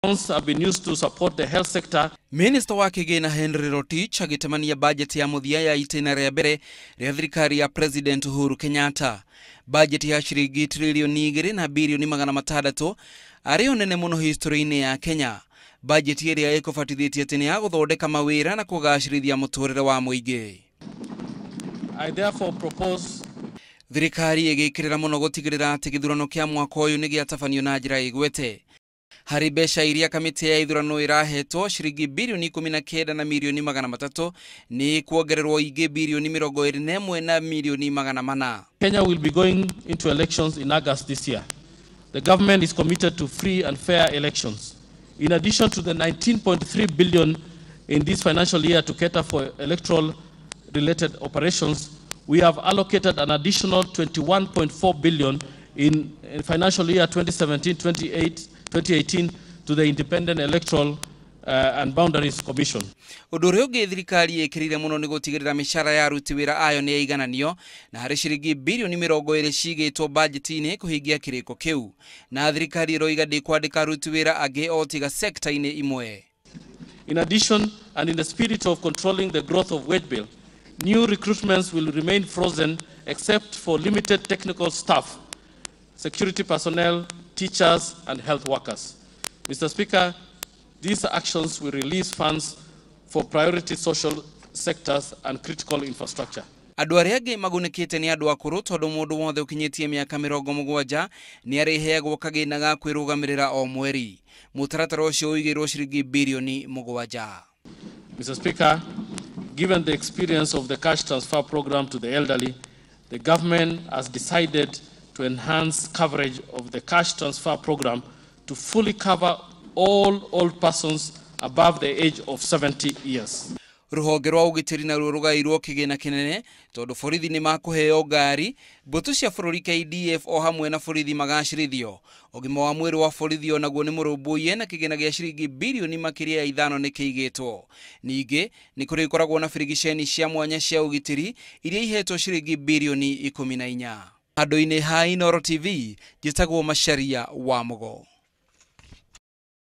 Have been used to support the health sector. Minister wa kĩgĩna Henry Rotich agĩtemania bajeti ya mũthia ya itĩna rĩa mbere rĩa thirikari ya President Uhuru Kenyatta. Bajeti ya ciringi trilioni 2 na bilioni 600 arĩ nene mũno history-inĩ ya Kenya. Bajeti ĩrĩa ĩkũbatithĩtie atĩ nĩ ya gũthondeka mawĩra na kũgacĩrithia mũtũrĩre wa mũingĩ. I therefore propose thirikari ĩgĩkĩrĩra mũno gũtigĩrĩra atĩ gĩthurano kĩa mwaka ũyũ nĩ gĩatabanio na njĩra ĩgwete. Harĩ mbeca iria kamĩtĩ ya ithurano ĩrahetwo ciringi bilioni 19 na milioni 300 nĩ kuongererwo ingĩ bilioni 21 na milioni 400. Kenya will be going into elections in August this year. The government is committed to free and fair elections. In addition to the 19.3 billion in this financial year to cater for electoral related operations, we have allocated an additional 21.4 billion in financial year 2017-2018 to the Independent Electoral and Boundaries Commission. Ũndũ ũrĩa ũngĩ thirikari ĩkĩrĩire mũno nĩ gũtigĩrĩra mĩcara ya aruti wĩra ayo nĩ yaigananio na harĩ ciringi bilioni 20 cigĩtwo bajeti-inĩ kũhingia kĩrĩko kĩu, na thirikari ĩroiga ndĩkwandĩka aruti wĩra angĩ o tiga sekta-inĩ imwe. In addition, and in the spirit of controlling the growth of wage bill, new recruitments will remain frozen except for limited technical staff, security personnel, teachers, and health workers. Mr. Speaker, these actions will release funds for priority social sectors and critical infrastructure. Andũ arĩa angĩ magunĩkĩte nĩ andũ akũrũ tondũ mũndũ wothe ũkinyĩtie mĩaka 70 nĩ arĩheagwo kagĩna ga kwĩrũgamĩrĩra o mweri. Mũtaratara ũcio ũigĩirwo ciringi bilioni 7. Mr. Speaker, given the experience of the cash transfer program to the elderly, the government has decided to enhance coverage of the cash transfer program to fully cover all old persons above the age of 70 years. Rũhonge rwa ũgitĩri naruo rũgairwo kĩgĩna kĩnene tondũ borithi nĩ makũheo ngari, mbũtũ cia bũrũri KDF o hamwe na borithi magacĩrithio. Ũgima wa mwĩrĩ wa borithi onaguo nĩ mũrũmbũiye na kĩgĩna gĩa ciringi bilioni makĩria ya 5 nĩ kĩigĩtwo. Ningĩ nĩ kũrĩkoragwo na birigiceni cia mwanya cia ũgitĩri iria ihetwo ciringi bilioni 14. Handũ-inĩ ha Inooro TV, njĩtagwo Macharia wa Mũgo.